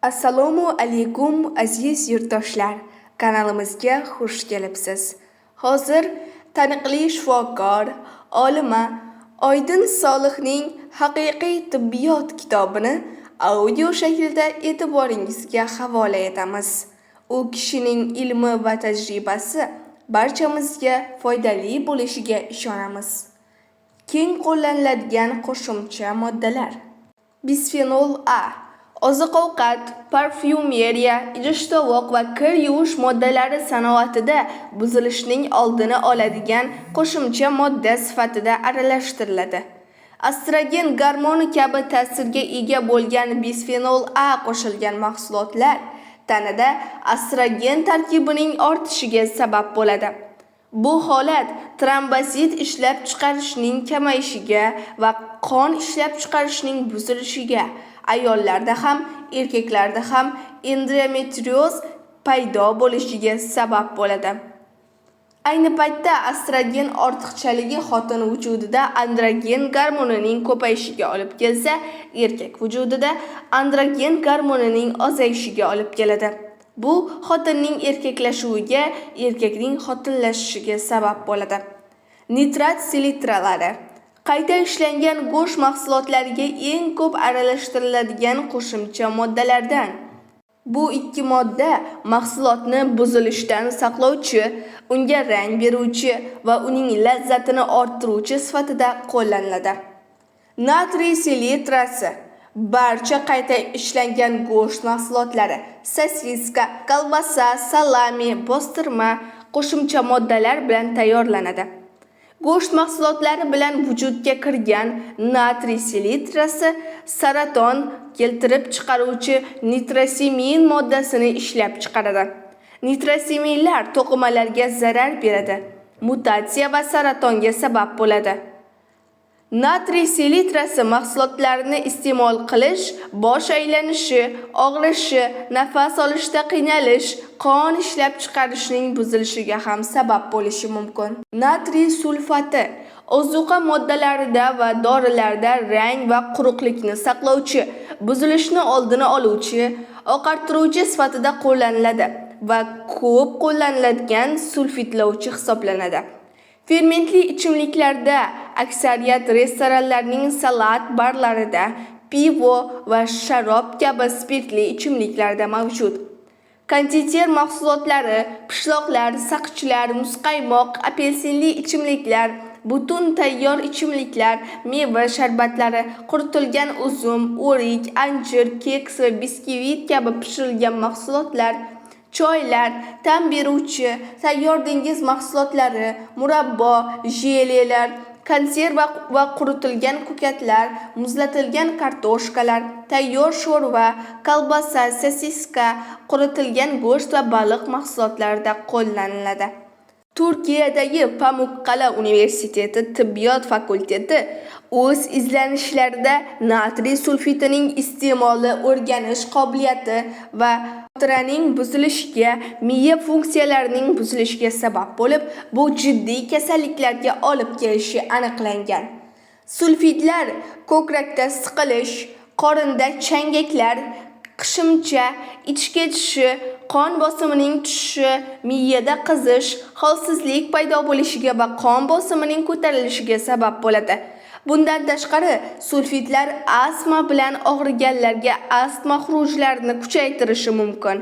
Assalomu alaykum, aziz yurtdoshlar. Kanalimizga xush kelibsiz. Hozir taniqli shifokor, olima Oydin Solihning Haqiqiy tibbiyot kitobini audio shaklda e'tiboringizga havola etamiz. U kishining ilmi va tajribasi barchamizga foydali bo'lishiga ishonamiz. Keng qo'llaniladigan qo'shimcha moddalar. Bisfenol A oziq-ovqat, parfyumeriya, idish-tovoq va kir yuvish moddalari sanoatida buzilishning oldini oladigan qo'shimcha modda sifatida aralashtiriladi. Estrogen gormoni kabi ta'sirga ega bo'lgan bisfenol A qo'shilgan mahsulotlar tanada estrogen tarkibining ortishiga sabab bo'ladi. Bu holat trombosit ishlab chiqarishning kamayishiga va qon ishlab chiqarishning buzilishiga, ayollarda ham, erkaklarda ham endometrioz paydo bo'lishiga sabab bo'ladi. Ayni paytda estrogen ortiqchaligi xotin vujudida androgen gormonining ko'payishiga olib kelsa, erkak vujudida androgen gormonining ozayishiga olib keladi. Bu xotinning erkaklashuviga, erkakning xotinlashishiga sabab bo'ladi. Nitrat selitralari qayta ishlangan go'sht mahsulotlariga eng ko'p aralashtiriladigan qo'shimcha moddalardan. Bu ikki modda mahsulotni buzilishdan saqlovchi, unga rang beruvchi va uning lazzatini orttiruvchi sifatida qo'llaniladi. Natriy selitrasi barcha qayta ishlangan go'sht mahsulotlari, sosiska, kolbasa, salami, bostirma qo'shimcha moddalar bilan tayyorlanadi. Go'sht mahsulotlari bilan vujudga kirgan natriy selitrasi saraton keltirib chiqaruvchi nitrosimin moddasini ishlab chiqaradi. Nitrosiminlar to'qimalarga zarar beradi, mutatsiya va saratonga sabab bo'ladi. Natriy selitrasi mahsulotlarini iste'mol qilish bosh aylanishi, og'rishi, nafas olishda qiynalish, qon ishlab chiqarishning buzilishiga ham sabab bo'lishi mumkin. Natriy sulfati ozuqa moddalarida va dorilarda rang va quruqlikni saqlovchi, buzilishni oldini oluvchi, oqartiruvchi sifatida qo'llaniladi va ko'p qo'llaniladigan sulfitlovchi hisoblanadi. Fermentli ichimliklarda, aksariyat restoranlarning salat barlarida, pivo va sharob kabi spirtli ichimliklarda mavjud. Konditer mahsulotlari, pishloqlar, saqichlar, muzqaymoq, apelsinli ichimliklar, butun tayyor ichimliklar, meva sharbatlari, quritilgan uzum, o'rik, anjir, keks va biskvit kabi pishirilgan mahsulotlar, choylar, ta'm beruvchi, tayyor dengiz mahsulotlari, murabbo, jelelar, konserva va quritilgan ko'katlar, muzlatilgan kartoshkalar, tayyor sho'rva, kolbasa, sosiska, quritilgan go'sht va baliq mahsulotlarida qo'llaniladi. Turkiyadagi Pamuqqala universiteti tibbiyot fakulteti o'z izlanishlarida natriy sulfitining iste'moli o'rganish qobiliyati va xotiraning buzilishiga, miya funksiyalarining buzilishiga sabab bo'lib, bu jiddiy kasalliklarga olib kelishi aniqlangan. Sulfitlar ko'krakda siqilish, qorinda changaklar, qishimcha, ich ketishi, qon bosimining tushishi, miyada qizish, holsizlik paydo bo'lishiga va qon bosimining ko'tarilishiga sabab bo'ladi. Bundan tashqari, sulfitlar astma bilan og'riganlarga astma xurujlarini kuchaytirishi mumkin.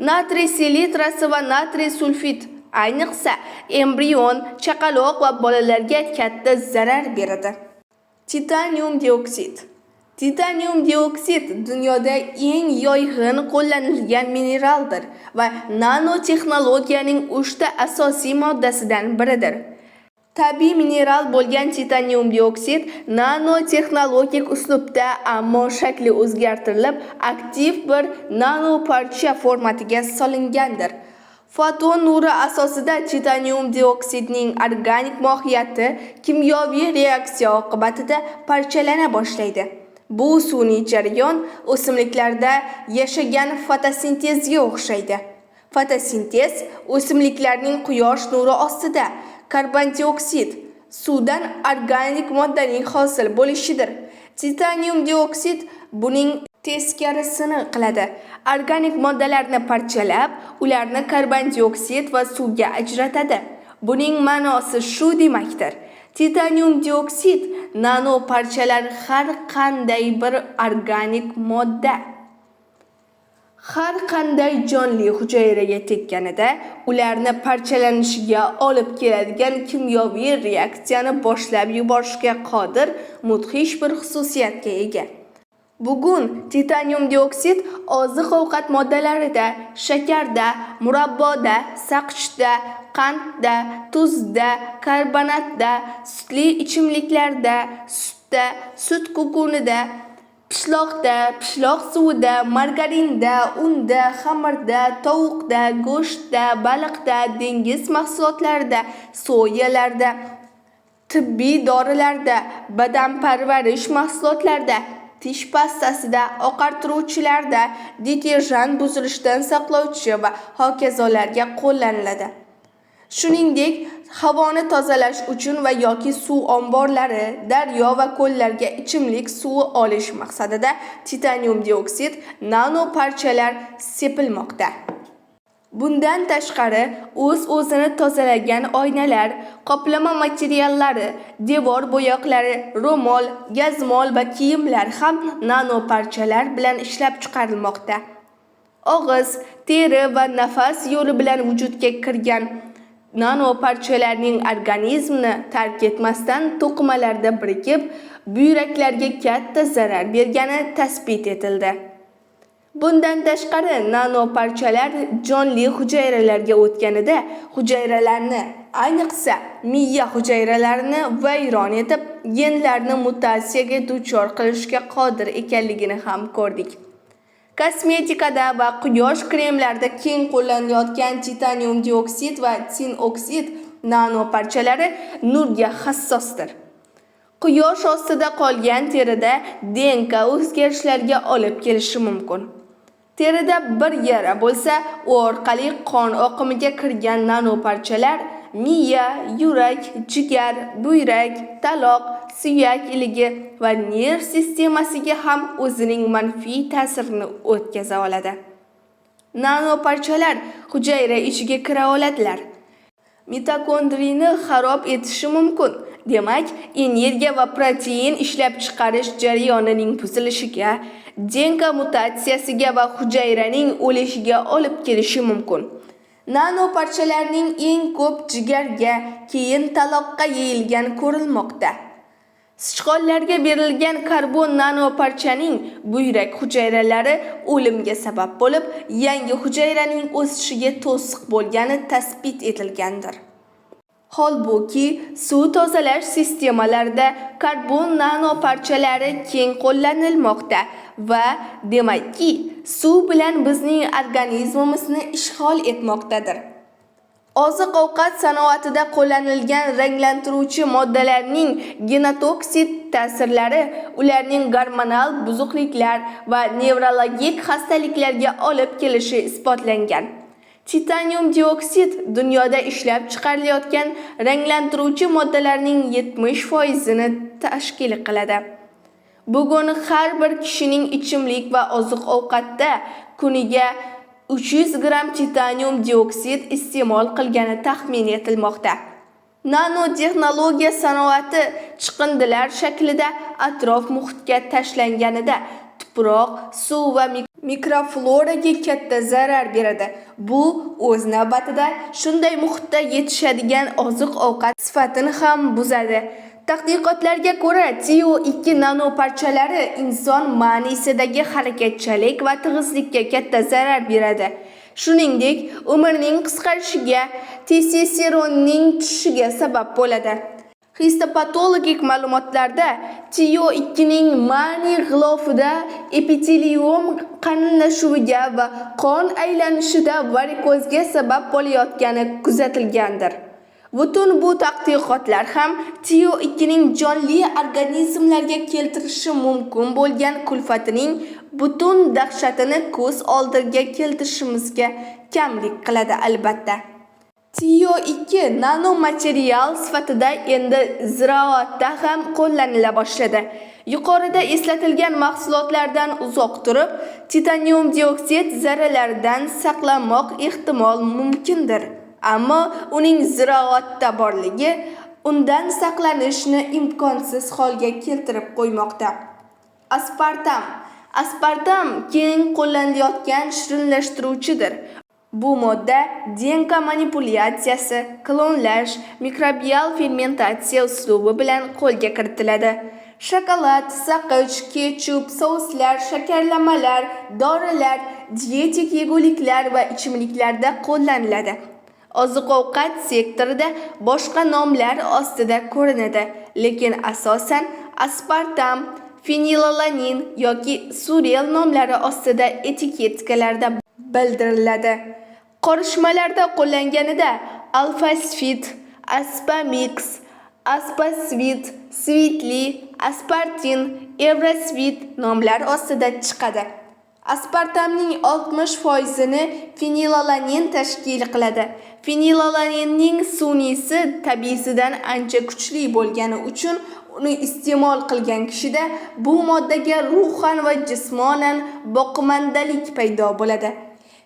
Natriy selitrasi va natriy sulfit ayniqsa embrion, chaqaloq va bolalarga katta zarar beradi. Titanium dioksid. Titanium dioksid dunyoda eng yoyg'in qo'llanilgan mineraldir va nanotexnologiyaning 3 ta asosiy moddasidan biridir. Tabiiy mineral bo'lgan titanium dioksid nanotexnologik uslubda, ammo shakli o'zgartirilib, aktiv bir nanoparcha formatiga solingandir. Foton nuri asosida titanium dioksidning organik mohiyati kimyoviy reaksiya oqibatida parchalana boshlaydi. Bu sun'iy jarayon o'simliklarda yashagan fotosintezga o'xshaydi. Fotosintez o'simliklarning quyosh nuri ostida karbondioksid, suvdan organik moddaning hosil bo'lishidir. Titanium dioksid buning teskarisini qiladi. Organik moddalarni parchalab, ularni karbondioksid va suvga ajratadi. Buning ma'nosi shu demakdir. Titanium dioksid nanoparchalar har qanday bir organik modda har qanday jonli hujayraga tekkanida ularni parchalanishiga olib keladigan kimyoviy reaksiyani boshlab yuborishga qodir mudhish bir xususiyatga ega. Bugun titanium dioksid oziq-ovqat moddalarida, shakarda, murabboda, saqichda, qandda, tuzda, karbonatda, sutli ichimliklarda, sutda, sut kukunida, pishloqda, pishloq suvida, margarinda, unda, xamirda, tovuqda, go'shtda, baliqda, dengiz mahsulotlarida, soyalarda, tibbiy dorilarda, badanparvarish mahsulotlarida, tish pastasida, oqartiruvchilarda, deterjent, buzilishdan saqlovchi va hokazolarga qo'llaniladi. Shuningdek, havoni tozalash uchun va yoki suv omborlari, daryo va ko'llarga ichimlik suvi olish maqsadida titanium dioksid nanoparchalar sepilmoqda. Bundan tashqari, o'z-o'zini tozalagan oynalar, qoplama materiallari, devor bo'yoqlari, ro'mol, gazmol va kiyimlar ham nanoparchalar bilan ishlab chiqarilmoqda. Og'iz, teri va nafas yo'li bilan vujudga kirgan nanoparchalarning organizmni tark etmasdan to'qimalarda birikib, buyraklarga katta zarar bergani tasbit etildi. Bundan tashqari, nanoparchalar jonli hujayralarga o'tganida hujayralarni, ayniqsa miya hujayralarini vayron etib, genlarni mutatsiyaga duchor qilishga qodir ekanligini ham ko'rdik. Kosmetikada va quyosh kremlarida keng qo'llanilayotgan titanium dioksid va tin oksid nanoparchalari nurga hassosdir. Quyosh ostida qolgan terida DNK o'zgarishlarga olib kelishi mumkin. Terida bir yara bo'lsa, u orqali qon oqimiga kirgan nanoparchalar miya, yurak, jigar, buyrak, taloq, suyak iligi va nerv sistemasiga ham o'zining manfiy ta'sirini o'tkaza oladi. Nanoparchalar hujayra ichiga kira oladilar. Mitokondriyni xarob etishi mumkin. Demak, energiya va protein ishlab chiqarish jarayonining buzilishiga, DNK mutatsiyasiga va hujayraning o'lishiga olib kelishi mumkin. Nanoparchalarning eng ko'p jigarga, keyin taloqqa yeyilgan ko'rilmoqda. Sichqonlarga berilgan karbon nanoparchaning buyrak hujayralari o'limga sabab bo'lib, yangi hujayraning o'sishiga to'siq bo'lgani tasbit etilgandir. Holbuki, suv tozalash sistemalarida karbon nanoparchalari keng qo'llanilmoqda va demakki, suv bilan bizning organizmimizni ishg'ol etmoqdadir. Oziq-ovqat sanoatida qo'llanilgan ranglantiruvchi moddalarning genotoksik ta'sirlari ularning gormonal buzuqliklar va nevrologik xastaliklarga olib kelishi isbotlangan. Titanium dioksid dunyoda ishlab chiqarilayotgan ranglantiruvchi moddalarning 70%ni tashkil qiladi. Bugun har bir kishining ichimlik va oziq-ovqatda kuniga 300 gramm titanium dioksid iste'mol qilgani taxmin etilmoqda. Nanotexnologiya sanoati chiqindilar shaklida atrof muhitga tashlanganida tuproq, suv va mikrofloraga katta zarar beradi. Bu o'z navbatida shunday muhitda yetishadigan oziq-ovqat sifatini ham buzadi. Tadqiqotlarga ko'ra, TiO2 nanoparchalari inson ma'nisidagi harakatchanlik va tig'izlikka katta zarar beradi. Shuningdek, umrning qisqarishiga, testosteronning tushishiga sabab bo'ladi. Histopatologik ma'lumotlarda TiO2ning ma'ni g'ilofida epitelium qalinlashuviga va qon aylanishida varikozga sabab bo'layotgani kuzatilgandir. Butun bu tadqiqotlar ham TiO2ning jonli organizmlarga keltirishi mumkin bo'lgan kulfatining butun dahshatini ko'z oldiga keltirishimizga kamlik qiladi albatta. TiO2 nanomaterial sifatida endi ziroatda ham qo'llanila boshladi. Yuqorida eslatilgan mahsulotlardan uzoq turib, titanium dioksid zarralaridan saqlanmoq ehtimol mumkindir. Ammo uning ziroatda borligi undan saqlanishni imkonsiz holga keltirib qo'ymoqda. Aspartam. Aspartam keng qo'llanilayotgan shirinlashtiruvchidir. Bu modda DNK manipulyatsiyasi, klonlash, mikrobial fermentatsiya uslubi bilan qo'lga kiritiladi. Shokolad, saqich, ketchup, souslar, shakarlamalar, dorilar, dietik yeguliklar va ichimliklarda qo'llaniladi. Oziq-ovqat sektorida boshqa nomlar ostida ko'rinadi, lekin asosan aspartam, fenilalanin yoki surel nomlari ostida etiketkalarda bildiriladi. Qorishmalarda qo'llanganida alfasfit, aspamix, aspasvit, svitli, aspartin, evrosvit nomlar ostida chiqadi. Aspartamning 60%ni fenilalanin tashkil qiladi. Fenilalaninning sun'iysi tabiiysidan ancha kuchli bo'lgani uchun uni iste'mol qilgan kishida bu moddaga ruhan va jismonan boqimandalik paydo bo'ladi.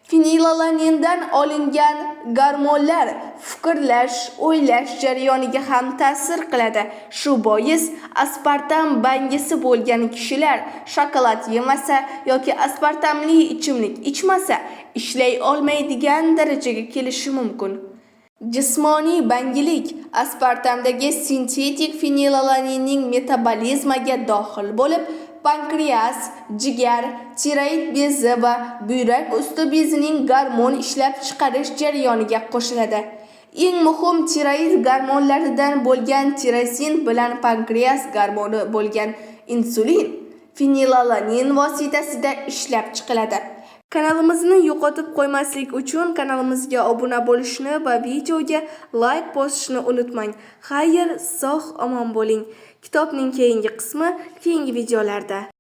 Fenilalanindan olingan gormonlar fikrlash, o'ylash jarayoniga ham ta'sir qiladi. Shu bois aspartam bangisi bo'lgan kishilar shokolad yemasa yoki aspartamli ichimlik ichmasa, ishlay olmaydigan darajaga kelishi mumkin. Jismoniy bangilik aspartamdagi sintetik fenilalaninning metabolizmaga dohil bo'lib, pankreas, jigar, tiroid bezi va buyrak usti bezining gormon ishlab chiqarish jarayoniga qo'shiladi. Eng muhim tiroid gormonlaridan bo'lgan tirosin bilan pankreas gormoni bo'lgan insulin fenilalanin vositasida ishlab chiqiladi. Kanalimizni yo'qotib qo'ymaslik uchun kanalimizga obuna bo'lishni va videoga like bosishni unutmang. Xayr, sog' omon bo'ling. Kitobning keyingi qismi keyingi videolarda.